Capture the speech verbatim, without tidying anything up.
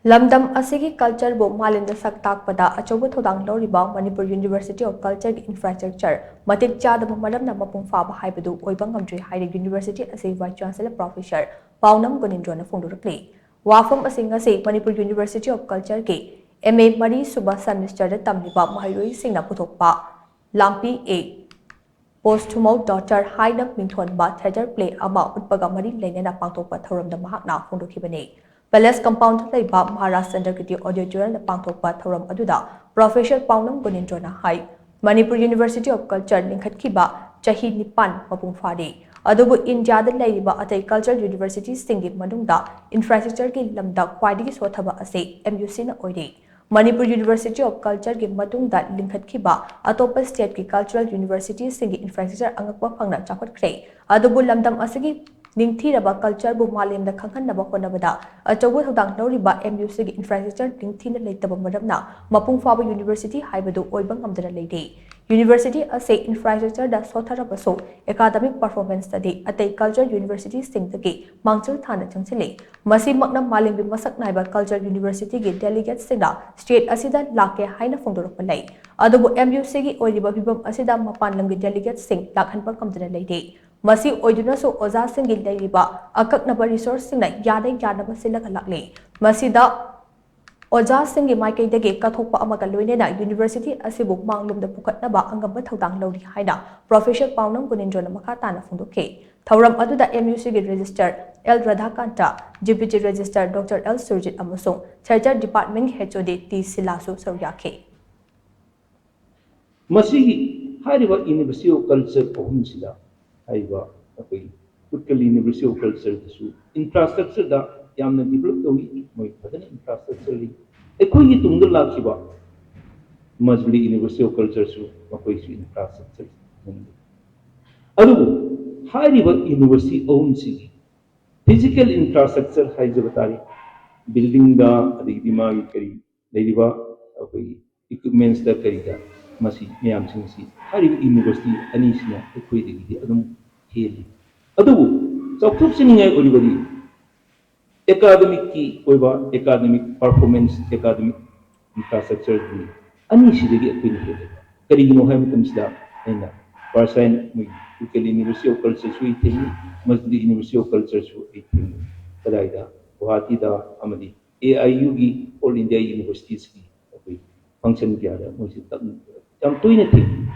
ꯂꯝꯗꯝ ꯑꯁꯤꯒꯤ ꯀꯜꯆꯔꯕꯨ ꯃꯥꯂꯦꯝꯗ ꯁꯛ ꯇꯥꯛꯄꯗ ꯑꯆꯧꯕ ꯊꯧꯗꯥꯡ ꯂꯧꯔꯤꯕ ꯃꯅꯤꯄꯨꯔ ꯌꯨꯅꯤꯚꯔꯁꯤꯇꯤ ꯑꯣꯐ ꯀꯜꯆꯔꯒꯤ ꯏꯟꯐ꯭ꯔꯥꯁ꯭ꯇ꯭ꯔꯛꯆꯔ ꯃꯇꯤꯛ ꯆꯥꯗꯕ ꯃꯔꯝꯅ ꯃꯄꯨꯡ ꯐꯥꯕ ꯍꯥꯏꯕꯗꯨ ꯑꯣꯏꯕ ꯉꯝꯗ꯭ꯔꯤ ꯍꯥꯏꯅ ꯌꯨꯅꯤꯚꯔꯁꯤꯇꯤ ꯑꯁꯤꯒꯤ ꯚꯥꯏꯁ ꯆꯥꯟꯁꯦꯂꯔ ꯄ꯭ꯔꯣꯐꯦꯁꯔ ꯄꯥꯎꯅꯝ ꯒꯨꯅꯤꯟꯗ꯭ꯔꯣꯅ ꯐꯣꯡꯗꯣꯔꯛꯂꯤ꯫ ꯋꯥꯐꯝ ꯑꯁꯤ ꯉꯁꯤ ꯃꯅꯤꯄꯨꯔ ꯌꯨꯅꯤꯚꯔꯁꯤꯇꯤ ꯑꯣꯐ ꯀꯜꯆꯔꯒꯤ ꯑꯦꯝ ꯑꯦ ꯃꯔꯤꯁꯨꯕ ꯁꯦꯃꯤꯁꯇꯔꯗ ꯇꯝꯂꯤꯕ ꯃꯍꯩꯔꯣꯏꯁꯤꯡꯅ ꯄꯨꯊꯣꯛꯄ ꯂꯥꯝꯄꯤ ꯑꯦ ꯄꯣꯁꯊꯨꯃꯧ ꯗꯣꯇꯔ ꯍꯥꯏꯅ ꯃꯤꯡꯊꯣꯟꯕ ꯊꯤꯌꯦꯇꯔ ꯄ꯭ꯂꯦ ꯑꯃ ꯎꯠꯄꯒ ꯃꯔꯤ ꯂꯩꯅꯅ ꯄꯥꯡꯊꯣꯛꯄ ꯊꯧꯔꯝꯗ ꯃꯍꯥꯛꯅ ꯐꯣꯡꯗꯣꯛꯈꯤꯕꯅꯤ꯫ ꯄꯦꯂꯦꯁ ꯀꯝꯄꯥꯎꯟꯗ ꯂꯩꯕ ꯃꯍꯥꯔꯥꯖ ꯆꯟꯗ꯭ꯔꯀꯤꯔꯇꯤ ꯑꯣꯗꯤꯇꯣꯔꯤꯌꯝꯗ ꯄꯥꯡꯊꯣꯛꯄ ꯊꯧꯔꯝ ꯑꯗꯨꯗ ꯄ꯭ꯔꯣꯐꯦꯁꯔ ꯄꯥꯎꯅꯝ ꯒꯨꯅꯤꯟꯗ꯭ꯔꯣꯅ ꯍꯥꯏ, ꯃꯅꯤꯄꯨꯔ ꯌꯨꯅꯤꯚꯔꯁꯤꯇꯤ ꯑꯣꯐ ꯀꯜꯆꯔ ꯂꯤꯡꯈꯠꯈꯤꯕ ꯆꯍꯤ ꯅꯤꯄꯥꯟ ꯃꯄꯨꯡ ꯐꯥꯔꯦ꯫ ꯑꯗꯨꯕꯨ ꯏꯟꯗꯤꯌꯥꯗ ꯂꯩꯔꯤꯕ ꯑꯇꯩ ꯀꯜꯆꯔ ꯌꯨꯅꯤꯚꯔꯁꯤꯇꯤꯁꯤꯡꯒꯤ ꯃꯅꯨꯡꯗ ꯏꯟꯐ꯭ꯔꯥꯁ꯭ꯇ꯭ꯔꯛꯆꯔꯒꯤ ꯂꯝꯗ ꯈ꯭ꯋꯥꯏꯗꯒꯤ ꯁꯣꯠꯊꯕ ꯑꯁꯤ ꯑꯦꯝ ꯌꯨ ꯁꯤꯅ ꯑꯣꯏꯔꯤ꯫ ꯃꯅꯤꯄꯨꯔ ꯌꯨꯅꯤꯚꯔꯁꯤꯇꯤ ꯑꯣꯐ ꯀꯜꯆꯔꯒꯤ ꯃꯇꯨꯡꯗ ꯂꯤꯡꯈꯠꯈꯤꯕ ꯑꯇꯣꯞꯄ ꯁ꯭ꯇꯦꯠꯀꯤ ꯀꯜꯆꯔꯦꯜ ꯌꯨꯅꯤꯚꯔꯁꯤꯇꯤꯁꯤꯡꯒꯤ ꯏꯟꯐ꯭ꯔꯥꯁ꯭ꯇ꯭ꯔꯛꯆꯔ ꯑꯉꯛꯄ ꯐꯪꯅ ꯆꯥꯎꯈꯠꯈ꯭ꯔꯦ꯫ ꯑꯗꯨꯕꯨ ꯂꯝꯗꯝ ꯑꯁꯤꯒꯤ ꯅꯤꯡꯊꯤꯔꯕ ꯀꯜꯆꯔꯕꯨ ꯃꯥꯂꯦꯝꯗ ꯈꯪꯍꯟꯅꯕ ꯍꯣꯠꯅꯕꯗ ꯑꯆꯧꯕ ꯊꯧꯗꯥꯡ ꯂꯧꯔꯤꯕ ꯑꯦꯝ ꯌꯨ ꯁꯤꯒꯤ ꯏꯟꯐ꯭ꯔꯥꯁ꯭ꯇ꯭ꯔꯛꯆꯔ ꯅꯤꯡꯊꯤꯅ ꯂꯩꯇꯕ ꯃꯔꯝꯅ ꯃꯄꯨꯡ ꯐꯥꯕ ꯌꯨꯅꯤꯚꯔꯁꯤꯇꯤ ꯍꯥꯏꯕꯗꯨ ꯑꯣꯏꯕ ꯉꯝꯗꯅ ꯂꯩꯔꯤ꯫ ꯌꯨꯅꯤꯚꯔꯁꯤꯇꯤ ꯑꯁꯤ ꯏꯟꯐ꯭ꯔꯥꯁ꯭ꯇ꯭ꯔꯛꯆꯔꯗ ꯁꯣꯠꯊꯔꯕꯁꯨ ꯑꯦꯀꯥꯗꯃꯤꯛ ꯄꯔꯐꯣꯔꯃꯦꯟꯁꯇꯗꯤ ꯑꯇꯩ ꯀꯜꯆꯔ ꯌꯨꯅꯤꯚꯔꯁꯤꯇꯤꯁꯤꯡꯗꯒꯤ ꯃꯥꯡꯖꯤꯜ ꯊꯥꯅ ꯆꯪꯁꯤꯜꯂꯤ꯫ ꯃꯁꯤꯃꯛꯅ ꯃꯥꯂꯦꯝꯒꯤ ꯃꯁꯛ ꯅꯥꯏꯕ ꯀꯜꯆꯔ ꯌꯨꯅꯤꯚꯔꯁꯤꯇꯤꯒꯤ ꯗꯦꯂꯤꯒꯦꯠꯁꯤꯡꯅ ꯁ꯭ꯇꯦꯠ ꯑꯁꯤꯗ ꯂꯥꯛꯀꯦ ꯍꯥꯏꯅ ꯐꯣꯡꯗꯣꯔꯛꯄ ꯂꯩ꯫ ꯑꯗꯨꯕꯨ ꯑꯦꯝ ꯌꯨ ꯁꯤꯒꯤ ꯑꯣꯏꯔꯤꯕ ꯐꯤꯕꯝ ꯑꯁꯤꯗ ꯃꯄꯥꯟ ꯂꯝꯒꯤ ꯗꯦꯂꯤꯒꯦꯠꯁꯤꯡ ꯂꯥꯛꯍꯟꯕ ꯉꯝꯗꯅ ꯂꯩꯔꯤ꯫ ꯃꯁꯤ ꯑꯣꯏꯗꯨꯅꯁꯨ ꯑꯣꯖꯥꯁꯤꯡꯒꯤ ꯂꯩꯔꯤꯕ ꯑꯀꯛꯅꯕ ꯔꯤꯁꯣꯔꯁꯁꯤꯡꯅ ꯌꯥꯅ ꯌꯥꯅꯕ ꯁꯤꯜꯂꯒ ꯂꯥꯛꯂꯤ꯫ ꯃꯁꯤꯗ ꯑꯣꯖꯥꯁꯤꯡꯒꯤ ꯃꯥꯏꯀꯩꯗꯒꯤ ꯀꯠꯊꯣꯛꯄ ꯑꯃꯒ ꯂꯣꯏꯅꯅ ꯌꯨꯅꯤꯚꯔꯁꯤꯇꯤ ꯑꯁꯤꯕꯨ ꯃꯥꯡꯂꯣꯝꯗ ꯄꯨꯈꯠꯅꯕ ꯑꯉꯝꯕ ꯊꯧꯗꯥꯡ ꯂꯧꯔꯤ ꯍꯥꯏꯅ ꯄ꯭ꯔꯣꯐꯦꯁꯔ ꯄꯥꯎꯅꯝ ꯒꯨꯅꯤꯟꯗ꯭ꯔꯣꯅ ꯃꯈꯥ ꯇꯥꯅ ꯐꯣꯡꯗꯣꯛꯈꯤ꯫ ꯊꯧꯔꯝ ꯑꯗꯨꯗ ꯑꯦꯝ ꯌꯨ ꯁꯤꯒꯤ registrar L Radhakanta, deputy registrar doctor L Surjit ꯑꯃꯁꯨꯡ ꯊꯤꯌꯦꯇꯔ ꯗꯤꯄꯥꯔꯠꯃꯦꯟꯒꯤ ꯑꯦꯆ ꯑꯣ ꯗꯤ ꯇꯤ ꯁꯤꯂꯥꯁꯨ ꯁꯔꯨꯛ ꯌꯥꯈꯤ꯫ ꯃꯁꯤꯒꯤ ꯍꯥꯏꯔꯤꯕ ꯌꯨꯅꯤꯚꯔꯁꯤꯇꯤ ꯑꯣꯐ ꯀꯜꯆꯔ ꯑꯍꯨꯝꯁꯤꯗ ꯍꯥꯏꯔꯤꯕ ꯑꯩꯈꯣꯏ ꯎꯠꯀꯜ ꯌꯨꯅꯤꯚꯔꯁꯤꯇꯤ ꯑꯣꯐ ꯀꯜꯆꯔꯗꯁꯨ ꯏꯟꯐ꯭ꯔꯥꯁ꯭ꯇ꯭ꯔꯛꯆꯔꯗ ꯌꯥꯝꯅ ꯗꯤꯕꯂꯞ ꯇꯧꯏ, ꯃꯣꯏ ꯐꯖꯅ ꯏꯟꯐ꯭ꯔꯥꯁ꯭ꯇ꯭ꯔꯛꯆꯔ ꯂꯩ꯫ ꯑꯩꯈꯣꯏꯒꯤ ꯇꯨꯡꯗ ꯂꯥꯛꯈꯤꯕ ꯃꯖꯨꯂꯤ ꯌꯨꯅꯤꯚꯔꯁꯤꯇꯤ ꯑꯣꯐ ꯀꯜꯆꯔꯁꯨ ꯃꯈꯣꯏꯁꯨ ꯏꯟꯐ꯭ꯔꯥꯁ꯭ꯇ꯭ꯔꯛꯆꯔ ꯂꯩ꯫ ꯑꯗꯨꯕꯨ ꯍꯥꯏꯔꯤꯕ ꯌꯨꯅꯤꯚꯔꯁꯤꯇꯤ ꯑꯍꯨꯝꯁꯤꯒꯤ ꯐꯤꯖꯤꯀꯦꯜ ꯏꯟꯐ꯭ꯔꯥꯁ꯭ꯇ꯭ꯔꯛꯆꯔ ꯍꯥꯏꯖꯕ ꯇꯥꯔꯦ, ꯕꯤꯜꯗꯤꯡꯗ ꯑꯗꯒꯤꯗꯤ ꯃꯥꯒꯤ ꯀꯔꯤ ꯂꯩꯔꯤꯕ ꯑꯩꯈꯣꯏꯒꯤ ꯏꯀ꯭ꯋꯤꯞꯃꯦꯟꯁꯇ ꯀꯔꯤꯗ ꯃꯁꯤ ꯃꯌꯥꯝꯁꯤꯡꯁꯤ ꯍꯥꯏꯔꯤꯕ ꯌꯨꯅꯤꯚꯔꯁꯤꯇꯤ ꯑꯅꯤꯁꯤꯅ ꯑꯩꯈꯣꯏꯗꯒꯤꯗꯤ ꯑꯗꯨꯝ ꯍꯦꯜꯂꯤ꯫ ꯑꯗꯨꯕꯨ ꯆꯥꯎꯊꯣꯛꯆꯅꯤꯡꯉꯥꯏ ꯑꯣꯏꯔꯤꯕꯗꯤ ꯑꯦꯀꯥꯗꯃꯤꯛꯀꯤ ꯑꯣꯏꯕ ꯑꯦꯀꯥꯗꯃꯤꯛ ꯄꯔꯐꯣꯔꯃꯦꯟꯁ, ꯑꯦꯀꯥꯗꯃꯤꯛ ꯏꯟꯐ꯭ꯔꯥꯁ꯭ꯇ꯭ꯔꯛꯆꯔꯗꯤ ꯑꯅꯤꯁꯤꯗꯒꯤ ꯑꯩꯈꯣꯏꯅ ꯍꯦꯜꯂꯦ꯫ ꯀꯔꯤꯒꯤꯅꯣ ꯍꯥꯏꯕ ꯃꯇꯝꯁꯤꯗ ꯑꯩꯅ ꯄꯥꯔꯁꯥꯏꯟ ꯃꯣꯏꯒꯤ ꯀꯨꯀꯤꯂꯦꯟ ꯌꯨꯅꯤꯚꯔꯁꯤꯇꯤ ꯑꯣꯐ ꯀꯜꯆꯔꯁꯨ ꯑꯩ ꯊꯦꯡꯅꯩ, ꯃꯁꯖꯤꯗ ꯌꯨꯅꯤꯚꯔꯁꯤꯇꯤ ꯑꯣꯐ ꯀꯜꯆꯔꯁꯨ ꯑꯩ ꯊꯦꯡꯅꯩ꯫ ꯀꯗꯥꯏꯗ? ꯒꯨꯋꯥꯍꯥꯇꯤꯗ ꯑꯃꯗꯤ ꯑꯦ ꯑꯥꯏ ꯌꯨꯒꯤ, ꯑꯣꯜ ꯏꯟꯗꯤꯌꯥ ꯌꯨꯅꯤꯚꯔꯁꯤꯇꯤꯁꯀꯤ ꯑꯩꯈꯣꯏ ꯐꯪꯁꯟ ꯀꯌꯥꯗ ꯃꯣꯏꯁꯤ ꯇꯞ-, ꯌꯥꯝ ꯇꯣꯏꯅ ꯊꯦꯡꯅꯩ꯫